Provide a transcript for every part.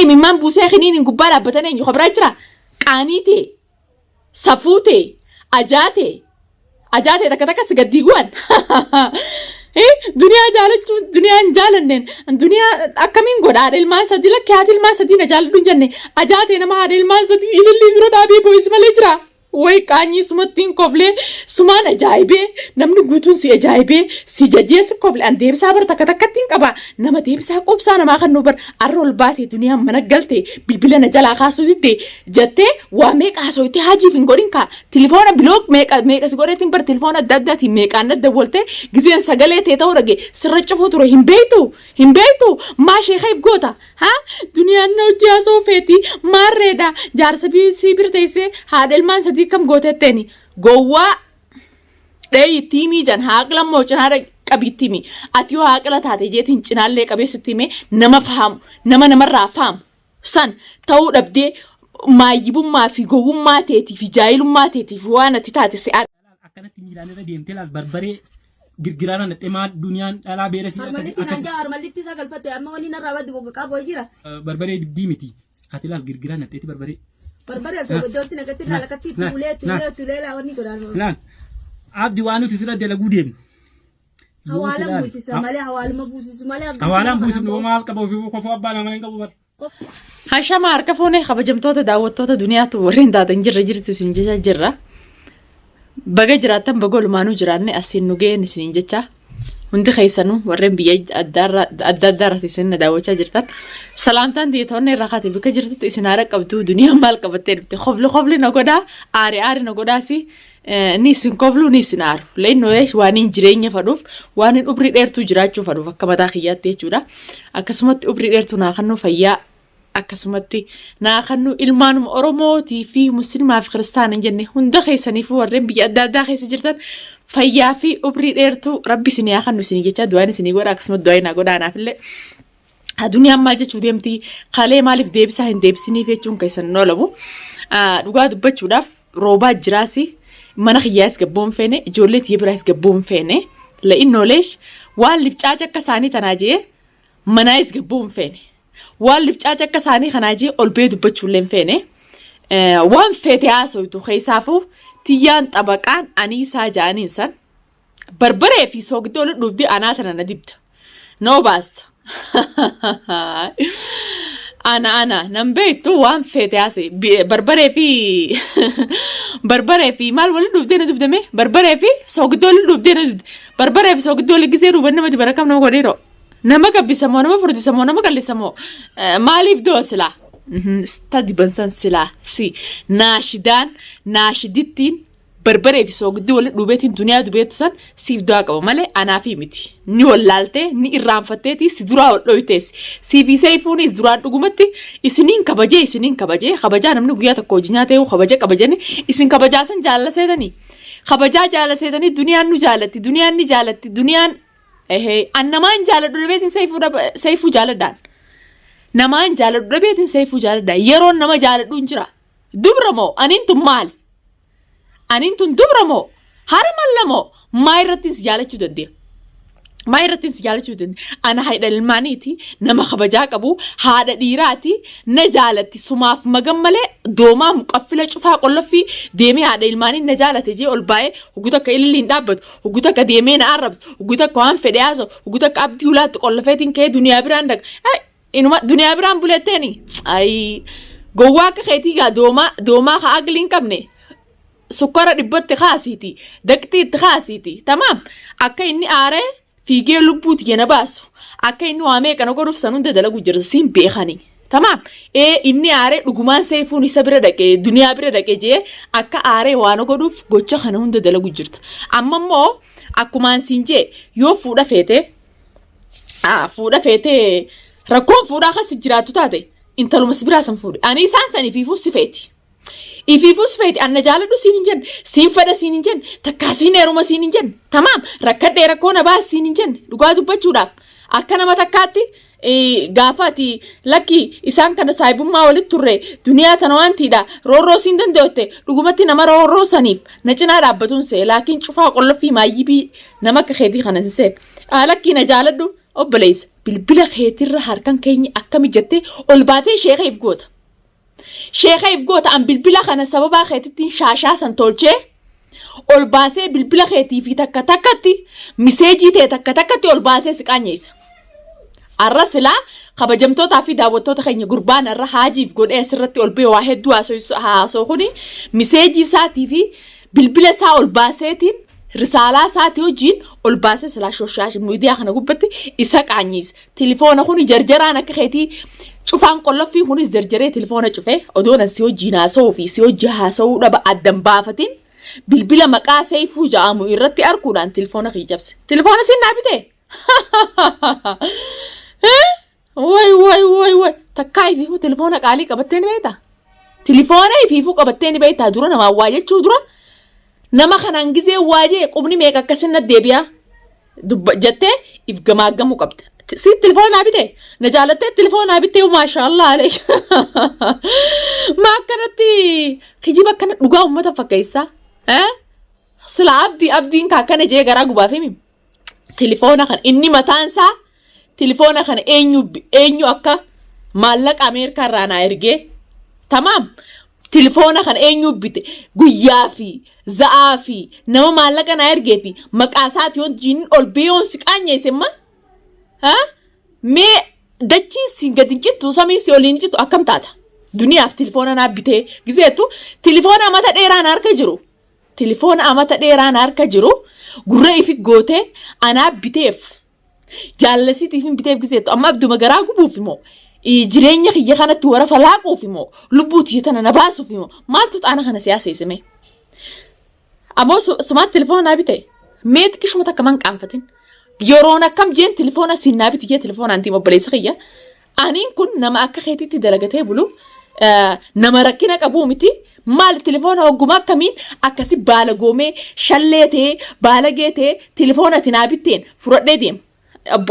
Imimmaan buusee kiniiniin gubbaa dhaabbatan eenyu kabraa jira? Qaanii tee, safuu tee, ajaa tee, ajaa tee takka takka si gad diiguwan. Duniyaa jaalachuun duniyaa hin jaalanneen duniyaa akkamiin godha haadha ilmaan sadii lakki haati ilmaan sadii na jaaladhu hin jenne ajaa tee nama haadha ilmaan sadii ilillii dura dhaabee boo'is malee jira. Way qaanyii sumatti hin koflee sumaan ajaa'ibee namni guutuun si ajaa'ibee si jajee si kofle an deebisaa bar takka takkatti hin qaba nama deebisaa quubsaa namaa kan nu bar arra ol baate duniyaan mana galte bilbila na jalaa kaasuu didde jettee waa meeqa haasooyte hajiif hin godhin kaa tilifoona bilook meeqa meeqa si godheetiin bar tilifoona adda addaatiin meeqaan adda woltee gizeen sagalee tee ta'uu dhage sirra cufuu ture hin beektu hin beektu maa sheekayif goota Ha? Duniyaan na hojii haasa'uu feeti. Maarreedha. Jaarsa sii bira teessee haadha ilmaan sadii kam gootetteeni. Gowwaa dheeyi tiimii jan haaqila immoo cinaa qabii tiimi. Ati yoo haaqila taate jeetiin cinaallee qabee sitti himee nama fahamu nama namarraa fahamu san ta'uu dhabdee maayyibummaa fi gowwummaa teetii fi jaayilummaa teetii fi waan ati taate si Akkanatti miilaan irra deemtee laal barbaree girgiraana naqxee maal duniyaan dhalaa beera sii akkasi Harmallitti naan akkasi jaa harmallitti isaa galfatte amma wanni narraa baddu bogga qabu jira. Barbaree dibdii miti ati laal girgiraa naqxeeti barbaree. Barbaree osoo goddootti naqatti irraa lakkatti itti ulee itti ulee itti ulee laa wanni godhaan. Laal abdi waan nuti sirra dalaguu deemnu. Hawaala buusisa malee hawaaluma buusisu malee. Hawaalaan buusifnu maal qaba ofii kofoo abbaa namaa hin qabu bara. Hashama harka fuunee kabajamtoota daawwattoota duniyaatu warreen taatan jirra jirtu isin jecha jirra. Baga jiraattan baga olumaanuu jiraanne asiin nu ga'een isiniin jecha hundi keessanuu warreen biyya adda addaa irratti isin na daawwachaa jirtan salaamtaan tiyya irraa kaate bakka jirtutti isin haadha qabdu duniyaan maal qabattee dhufte kofli kofli na godhaa aari aari na godhaasi ni isin koflu ni isin aaru leennoo waan hin jireenya fadhuuf waan hin umrii dheertuu jiraachuu fadhuuf akka mataa kiyyaatti jechuudha akkasumatti umrii dheertuu naa kannuu fayyaa akkasumatti naa kannuu ilmaanuma oromootii fi musliimaa fi kiristaana hin jenne hunda keessaniifuu warreen biyya adda addaa keessa jirtan fayyaa fi umrii dheertuu rabbi isin haa kannu isin jecha du'aan isinii godha akkasumatti du'aan naa godha anaafillee. Aduniyaan maal jechuu deemti kalee maaliif deebisaa hin deebisiniif jechuun keessan hin oolamu. Dhugaa dubbachuudhaaf roobaa jiraasi mana kiyyaas gabboon feene ijoollee tiyya biraas gabboon feene la'innooleesh waan lifcaaca akka isaanii tanaa jee manaayis gabboon feene waan lifcaaca akka isaanii kanaa jee ol bee dubbachuullee hin feene waan feete haasoytu keessaafuu tiyyaan xabaqaan aniisaa ja'aniin san Barbaree fi soogidda walitti dhuufdee anaa tana na dibda. Na obaasta. Ana ana nan beektu waan feete haase barbaree fi barbaree fi maal walitti dhuufdee na dibdame barbaree fi soogidda walitti dhuufdee na dibde barbaree fi soogidda walitti gisee dhuuban nama dibara kam nama godhiiroo nama gabbisa moo nama furdisa moo nama qallisa moo maaliif doo silaa ta diban san silaa si naashidaan naashidittiin Barbaree fi soogiddi wali dhuubeetiin duniyaa dubeettu san siif du'aa qaba malee anaafii miti. Ni wallaaltee ni irraanfatteetii si duraa ol dhoytees. Sii fi seeyfuunis duraan dhugumatti isiniin kabajee isiniin kabajee kabajaa namni guyyaa tokko hojii nyaatee kabaja kabajani isin kabajaa san jaalala seetanii. Kabajaa jaalala seetanii duniyaan nu jaalatti duniyaan ni jaalatti duniyaan ehee an namaan jaaladhu dhabeetiin seeyfuu seeyfuu jaaladhaan. Namaan jaaladhu dhabeetiin seeyfuu jaaladhaan yeroon nama jaaladhu hin jira. Dubra moo aniin tun maali? Aniin tun dubra moo harmalla moo maa irrattiin si jaalachuu dandeenya? Maa irrattiin si jaalachuu dandeenya? Ana haadha ilmaaniiti, nama kabajaa qabu, haadha dhiiraati, na jaalatti sumaaf magan malee doomaa muqaffila cufaa qolloffii deemee haadha ilmaanii na jaalate jee ol baay'ee hoggu takka ililli hin dhaabbatu, hoggu takka deemee na arrabsu, hoggu takka waan fedhe haasa'u, hoggu takka abdii ulaatti qollofeetiin ka'ee duniyaa biraan dhaqa. Inuma duniyaa biraan buletteeni. Ayi gowwaa akka keetii gaa doomaa doomaa ka aqlii hin qabne sukkara dhibbatti kaasiiti daqxii itti kaasiiti tamaam akka inni aaree fiigee lubbuu tiyya na baasu akka inni waa meeqa na godhuuf san hunda dalagu jira siin beekani tamaam ee inni aaree dhugumaan seefuun isa bira dhaqee duniyaa bira dhaqee jee akka aaree waa na godhuuf gocha kana hunda dalagu jirta amma immoo akkumaan siin jee yoo fuudha feete Fuudha feetee rakkoon fuudhaa kan si jiraattu taate intaluma si biraa san fuudhe. Ani isaan san ifiifuu si feeti. Ifiifuu si feeti anna jaaladhu siin hin jenne siin fedha siin hin jenne takkaa siin heeruma siin hin jenne tamaam rakkadhee rakkoo na baasi siin hin jenne dhugaa dubbachuudhaaf akka nama takkaatti gaafa ati lakki isaan kana saahibummaa walitti turre duniyaa tana waantiidha roorroo siin danda'utte dhugumatti nama roorroo saniif na cinaa dhaabbatuun see laakiin cufaa qolloffii maayyibii nama akka keetii kana hin seen. Lakkii na jaaladhu. Obboleessa bilbila keetirra harkan keenya akkami jettee ol baatee sheeka if goota. Sheeka if goota an bilbila kana sababaa keetittiin shaashaa san tolchee ol baasee bilbila keetii fi takka takkatti miseejii ta'e takka takkatti ol baasee si qaanyeessa. Arra silaa kabajamtootaa fi daawwattoota keenya gurbaan arra haajiif godhee asirratti ol ba'e waa hedduu haasa'u kuni miseejii isaatii fi bilbila isaa ol baaseetiin risaalaa isaatii wajjin ol baasee silaa shooshaashe miidiyaa kana gubbatti isa qaanyiisa. Tilifoona kuni jarjaraan akka keetii cufaan qolloffii kunis jarjaree tilifoona cufee odoo nan si wajjin haasa'uu fi si wajji haasa'uu dhaba addan baafatin bilbila maqaa seeyfuu ja'amu irratti arguudhaan tilifoona kiyya cabse. Tilifoona siin naa bitee? Way way way way takkaa ifiifuu tilifoona qaalii qabattee ni beektaa? Tilifoona ifiifuu qabattee ni beektaa dura namaan waa jechuu dura nama kanaan gizee waa jee qubni meeqa akkasin na deebi'a dubba jettee if gamaaggamuu qabda. Si tilifoona naa bite na jaalattee tilifoona naa bittee maashaallah alee maa akkanatti kijiba akkana dhugaa uummata fakkeessaa? Sila abdii abdiin ka akkana jee garaa gubaaf himi. Tilifoona kana inni mataan isaa tilifoona kana eenyu eenyu akka maallaqa Ameerikaa irraa naa ergee tamaam tilifoona kana eenyu bite guyyaa fi za'aa fi nama maallaqa naa ergee fi maqaa isaati wajjin ol beeyoon si qaanyeesse ma ha mee dachiin siin gadi hin cittu samiin si oliin hin cittu akkam taata duniyaaf tilifoona naa bitee gizeettu tilifoona mata dheeraan harka jiru Tilifoona amata dheeraa na harka jiru gurra ifi gootee anaa biteef jaallasitiif hin biteef gizeettu amma abduma garaa gubuuf moo jireenya kiyya kanatti wara falaaquuf moo lubbuu tiyya tana na baasuuf moo maaltu xaana kana siyaasa mee ammoo sumaatti tilifoona naa bite mee xiqqishuma takka man qaanfatin yeroon akkam jeen tilifoona siin naa biti jee tilifoonaan tiim obboleessa kiyya Aniin kun nama akka keetitti dalagatee bulu nama rakkina qabuu miti. Maal tilifoona hogguma akkamiin akkasi baalagoomee shallee ta'ee baalagee ta'ee tilifoona ati naa bitteen fudhadhee deema.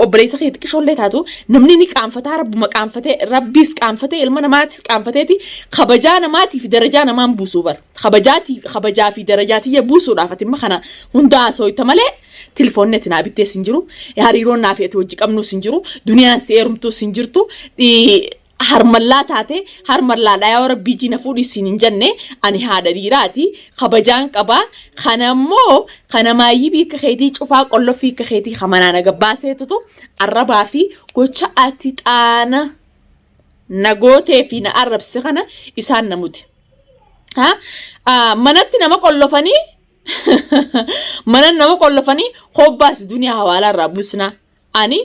Obboleessa kee xiqqishoollee taatu namni ni qaanfataa rabbuma qaanfatee rabbiis qaanfatee ilma namaatis qaanfateeti kabajaa namaatii fi darajaa namaan buusuu bara. Kabajaa fi darajaa tiyya buusuudhaaf ati imma kana hunda haasooyta malee Tilifoonni ati naa bittees hin jiru. Hariiroon naa fi ati wajji qabnuus hin jiru. Duniyaan si heerumtuus hin jirtu. Harmallaa taate harmallaadha yaa rabbii jina fuudhii siin hin jenne ani haadha dhiiraati kabajaan qaba. Kana immoo kana maayyii biikka keetii cufaa qolloffii akka keetii kamanaa na gabbaaseetutu arrabaa fi gocha ati xaana na gootee fi na arrabse kana isaan na mude. Manatti nama qollofanii Mana nama qollofanii hobbaas duniyaa hawaalaa irraa buusnaa. Ani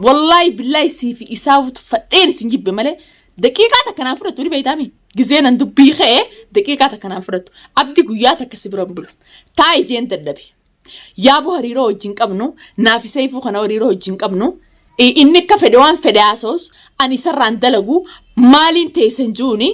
wallaahi billaahi sii fi isaa fadheen isin jibbe malee daqiiqaa takka naan fudhattu ni beektaami. Gizee nan dubbii ka'ee daqiiqaa takka naan fudhattu. Abdi guyyaa takka si bira hin bulu. Taa'i jeen dadhabe. Yaaboo hariiroo wajjin qabnu naafi seeyfuu kana hariiroo wajjin qabnu inni akka fedhe waan fedhe haasa'us ani isarraan dalagu maaliin teessan juuni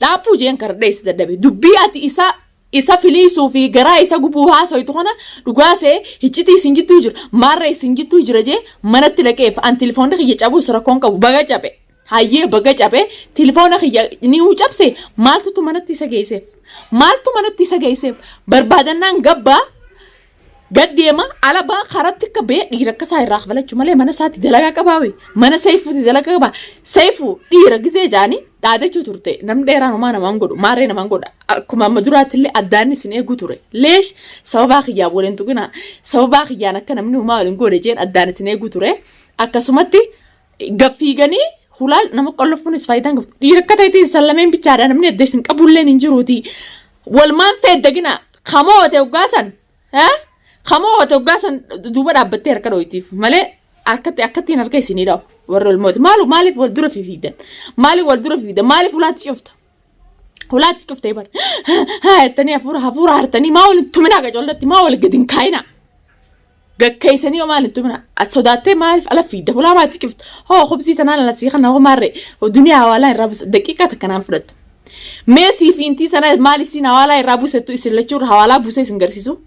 dhaabbuu jeen karadhee si dadhabe. Dubbii ati isa isa filiisuu fi garaa isa gubuu haasoytu kana dhugaa see hiccitii isin jidduu jira maarree isin jidduu jira jee manatti dhaqeef an tilifoonni kiyya cabuus rakkoon qabu baga cabe hayyee baga cabe tilifoona kiyya ni cabse maaltutu manatti isa geesseef maaltu manatti isa geesseef barbaadannaan gabbaa Gad deema ala baa karatti akka bee dhiira akka isaa irraa kafalachuu malee mana isaatti dalagaa qabaa wee mana seefuuti dalagaa qabaa seefuu dhiira gizee jaanii dhaadachuu turte namni dheeraan homaa namaan godhu maarree namaan godha akkuma amma duraatti illee addaan isin eeguu ture leesh sababaa kiyyaan waliin tuqina sababaa kiyyaan akka namni homaa waliin godhe jeen addaan isin eeguu ture akkasumatti gaffiiganii hulaa nama qollofuunis faayidaan qabdu dhiira akka ta'etti sallameen bichaadha namni adda isin qabulleen hin jiruuti walmaan feeddagina kamoote hoggaasan Kamoo hote hoggaa san duuba dhaabbattee harka dhooytiif malee akkatti akkattiin harka isinii dhawu warri olmooti. Maalu maaliif wal dura fiidan? Maaliif wal dura fiidan? Maaliif hulaatti cufta? Hulaatti cuftee bara. Haa jettanii hafuura hafuura hartanii maa wal hin tuminaa qacollatti maa wal gadi hin kaayinaa? Gakkeessanii yoo maal hin tuminaa? Ati sodaattee maaliif ala fiidda? Hulaa maatti cufta? Hoo kubsii tanaan ala sii kana hoo maarree duniyaa hawaalaa irraa buusa daqiiqaa takka naan fudhattu. Mee siif intii sana maal isiin hawaalaa irraa buusettu isin lachuu irra hawaalaa buusee isin garsiisu.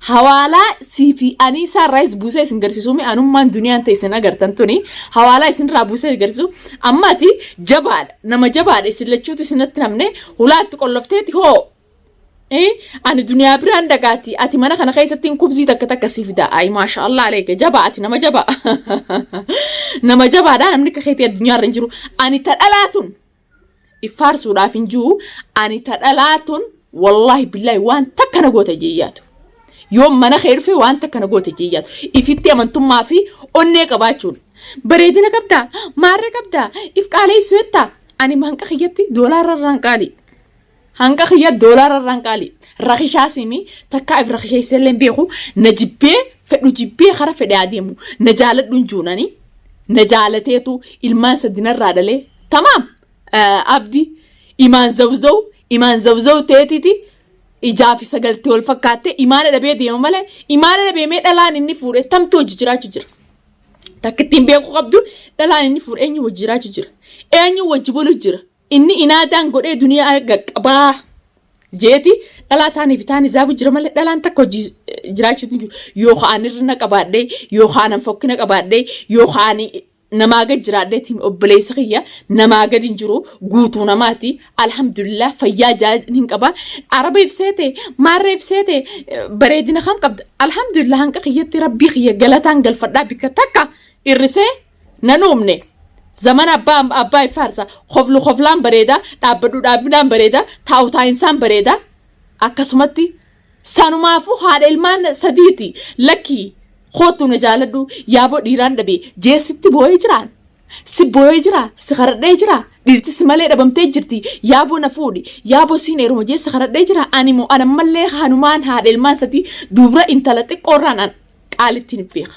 Hawaalaa sii fi anii isaa irraayis buusee isin garsiisu mee anummaan duniyaan ta'e isin agartan tuni hawaalaa isin irraa buusee isin garsiisu. Amma ati jabaadha nama jabaadha isin lachuutu isinatti namne hulaatti qollofteeti hoo. Ani duniyaa biraan dhaqaati ati mana kana keessatti hin kubzii takka takka si fida. Ayi maasha Allah aleeka jabaa ati nama jabaa. Nama jabaadha namni akka keetii addunyaa irra hin jiru. Ani ta dhalaa tun iffaarsuudhaaf hin jiru. Ani ta dhalaa tun wallaahi billaahi waan takka na goota jeeyyaatu. Yoo mana kee dhufe waan takka na goote jeeyyaatu. Ifitti amantummaa fi onnee qabaachuun. Bareedina qabdaa? Maarree qabdaa? If qaaleessuu jettaa? Ani hanqa kiyyatti doolaarra irraan qaalii. Hanqa kiyya doolaara irraan qaali. Rakishaa simi takkaa if rakisheessee illee hin beeku. Na jibbee fedhu jibbee kara fedhe adeemu. Na jaaladhu hin juunani. Na jaalateetu ilmaan sadinarraa dhalee. Tamaam abdi imaan zawzaw imaan zawzaw teetiti ijaa fi sagaltee wal fakkaattee imaana dhabee deema malee imaana dhabee mee dhalaan inni fuudhe tamtu hojii jiraachuu jira. Takka ittiin beekuu qabdu dhalaan inni fuudhe eenyu wajji jiraachuu jira. Eenyu wajji bulu jira. Inni inaadaan godhee duniyaa qaqqabaa jeeti dhalaa taanii fi taanii zaabu jira malee dhalaan takka hojii jiraachuutu hin jiru. Yookaan hir'ina qabaadhee yookaan an fokkina qabaadhee yookaan namaa gad jiraadheetiin obboleessa kiyya namaa gad hin jiru guutuu namaati alhamdulillah fayyaa jaa hin qaba araba ibseete maarree ibseete bareedina kam qabda alhamdulillah hanqa kiyyatti rabbii kiyya galataan galfadhaa bikka takka irrisee nan uumne zamana abbaa abbaa iffaarsa koflu koflaan bareeda dhaabbadhu dhaabbidhaan bareeda taa'u taa'insaan bareeda akkasumatti sanumaafuu haadha ilmaan sadiiti lakkii koottu na jaaladhu yaaboo dhiiraan dhabe jeessitti boo'ee jiraan si boo'ee jira si karadhee jira dhiirti si malee dhabamtee jirti yaaboo na fuudhi yaaboo siin heeruma jee si karadhee jira ani moo anammallee hanumaan haadha ilmaan sadii dubra intala xiqqoorraan an qaalittiin hin beeka.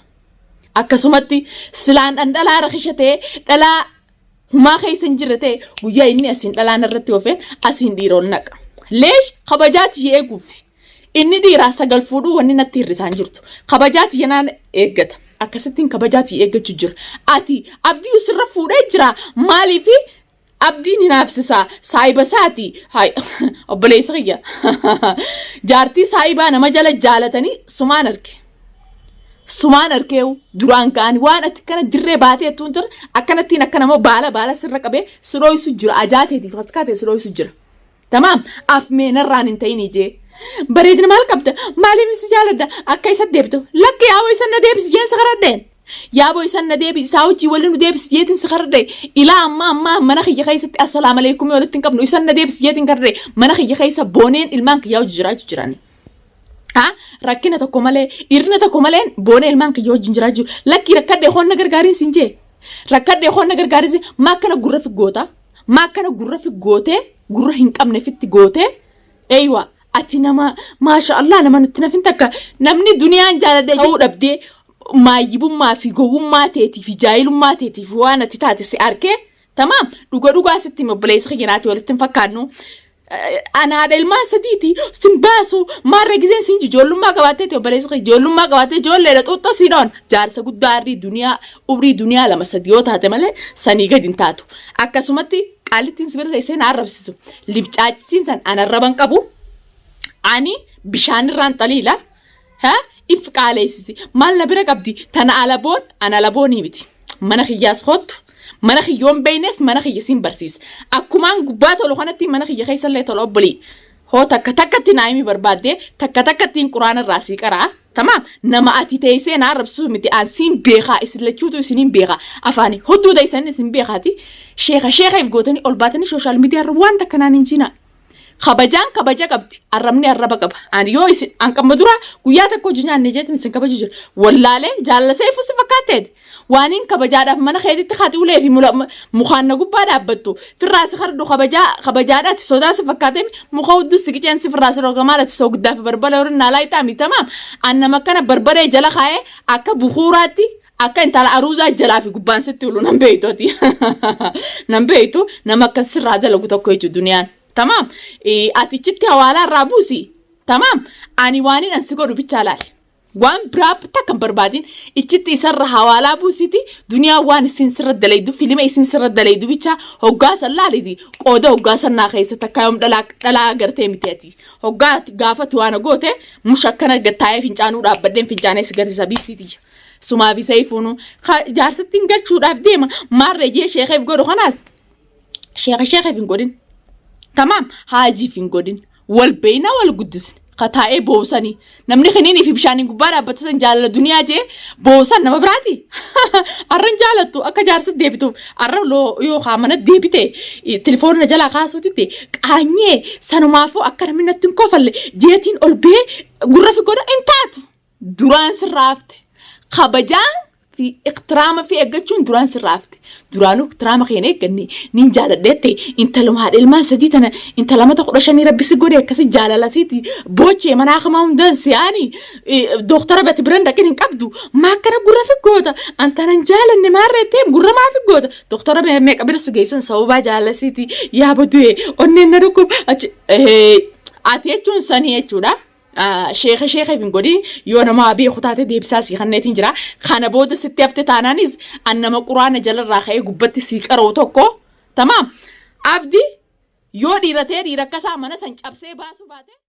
Akkasumatti silaan dhan dhalaa rakisha ta'e dhalaa humaa keessa hin jirre ta'e guyyaa inni asiin dhalaan irratti ofe asiin dhiiroon naqa. Leesh kabajaa tiyya eeguuf inni dhiiraa sagal fuudhuu wanni natti hir'isaan jirtu. Kabajaa tiyya naan eeggata. Akkasittiin kabajaa tiyya eeggachuu jira. Ati abdii sirra fuudhee jira maaliifi Abdiin hinaafsisa saahiba isaati hay obboleessa kiyya jaartii saahibaa nama jala jaalatanii sumaan arge sumaan arkeewu duraan ka'anii waan ati kana dirree baatee tuun ture akkanattiin akka nama baala baala sirra qabee si dhooysu jira ajaa teetiif askaa ta'e si dhooysu jira tamaam afmee narraan hin ta'in ijee bareedina maal qabda maaliif si jaaladha akka isa deebitu lakki yaaboo isa na deebisi jeen si karadheen Yaaboo isan na deebi isaa hojii waliin nu deebisi jeetiin si karadhe ilaa ammaa ammaa mana kiyya keessatti assalaamu alaikum walitti hin qabnu isan na deebisi jeetiin karadhe mana kiyya keessa booneen ilmaan kiyyaa hojii jiraachuu jirani. Ha rakkina tokko malee hir'ina tokko malee boonee ilmaan kiyya wajjin jiraachuu lakkii rakkadhe hoon na gargaariin sin jee rakkadhe hoon na gargaariin sin maa akkana gurra fi goota maa akkana gurra fi gootee gurra hin qabne fitti gootee Eywa ati nama maasha Allah nama nutti nafin takka namni duniyaan jaaladhe ta'uu dhabdee maayyibummaa fi gowwummaa teetii fi jaahilummaa teetii fi waan ati taate si arkee tamaam dhuga dhugaa sitti hime obboleessa kiyya naati walitti hin fakkaannu. Ana haadha ilmaan sadiiti sin baasu maarra gizeen sin ijoollummaa qabaatteeti obboleessa kiyya ijoollummaa qabaattee ijoolleedha xuuxxoo siin oon jaarsa guddaa arrii duniyaa umrii duniyaa lama sadi yoo taate malee sanii gadi hin taatu akkasumatti Qaallittiin si bira teessee na arrabsitu. Lifcaachisiin san an arraban qabu. Ani bishaanirraan xaliila. Ha? If qaaleessiti. Maal na bira qabdi? Tana alaboon an alaboonii miti. Mana kiyyaas kottu. Mana kiyyoon beeynes mana kiyya siin barsiisa. Akkumaan gubbaa tolu kanatti mana kiyya keessallee tola obbolii. Hoo takka takkatti naa himi barbaaddee takka takkattiin quraana irraa sii qaraa. Tamaam nama ati teessee na arrabsuu miti an siin beekaa isin lachuutu isiniin beekaa afaani hudduu teessan isin beekaati sheeka sheeka if gootanii ol baatanii sooshaal miidiyaa irra waan takka naan hin jiinaa. Kabajaan kabaja qabdi arrabni arraba qaba ani yoo isin an qamma dura guyyaa takka hojii nyaanne jeetin isin kabaju jira wallaalee jaalala seefuu si fakkaatteeti. Waaniin kabajaadhaaf mana keetitti haati ulee fi mukaan na gubbaa dhaabbattu firraa si kardhu kabajaa kabajaadha ati sodaa si fakkaatee muka hudduu si qiceen si firraa si roga maal ati soogiddaa fi barbara yorin naa laayixaa mi tamaam an nama kana barbaree jala kaa'ee akka bukuuraatti akka intala aruuzaa jalaa fi gubbaan sitti ulu nan beeytu ati nan beeytu nama akka sirraa dalagu tokko jechuudha duniyaan tamaam ati ichitti hawaalaa irraa buusi tamaam ani waaniin an si godhu bichaa laali. Waan biraa takka hin barbaadin ichitti isarra hawaalaa buusiti duniyaa waan isin sirra dalaydu filima isin sirra dalaydu bicha hoggaa san laaliti qooda hoggaa san naa keessa takka yoom dhalaa dhalaa agartee miti ati hoggaa ati gaafati waan goote mush akkana gattaa'ee fincaanuu dhaabbadheen fincaanee si garsiisa biiftii tiyya sumaa fi sayfuunu jaarsattiin galchuudhaaf deema maarree jee sheekeef godhu kanaas sheeka sheekeef hin godhin tamaam haajiif hin godhin. Wal beeynaa wal guddisne. Ka taa'ee boosanii. Namni kiniinii fi bishaaniin gubbaa dhaabbate san jaalala duniyaa jee boosan nama biraati. Arran jaalattu akka jaarsa deebituuf arra yoo kaa mana deebite telefoona na jalaa kaasuutitti qaanyee sanumaafuu akka namni natti hin kofalle jeetiin ol bee gurra fi godha hin taatu. Duraan sirraa hafte. Kabajaan fi iktiraama fi eeggachuun duraan sirraa hafte. Duraanuu iktiraama kee hin eegganne nin jaaladheette intaluma haadha ilmaan sadii tana intala mata 15 rabbi si godhe akkasi jaalala siiti boochee manaa kamaa hundaan si'aani dooktara bati biran dhaqin hin qabdu maa akkana gurra figgoota antanan jaalanne maarreettee gurra maa figgoota dooktara meeqa bira si geessan sababaa jaalala siiti yaa badu'e onneen na dhukkub achi ati jechuun sanii jechuudha. Sheeka sheeka hin godhin yoo nama beeku taate deebisaa sii kanneetiin jira. Kana booda sitti hafte taanaanis an nama quraana jalarraa ka'ee gubbatti sii qara'u tokko tamaam. Abdi yoo dhiira ta'e dhiira akkasaa mana san cabsee baasuu baate.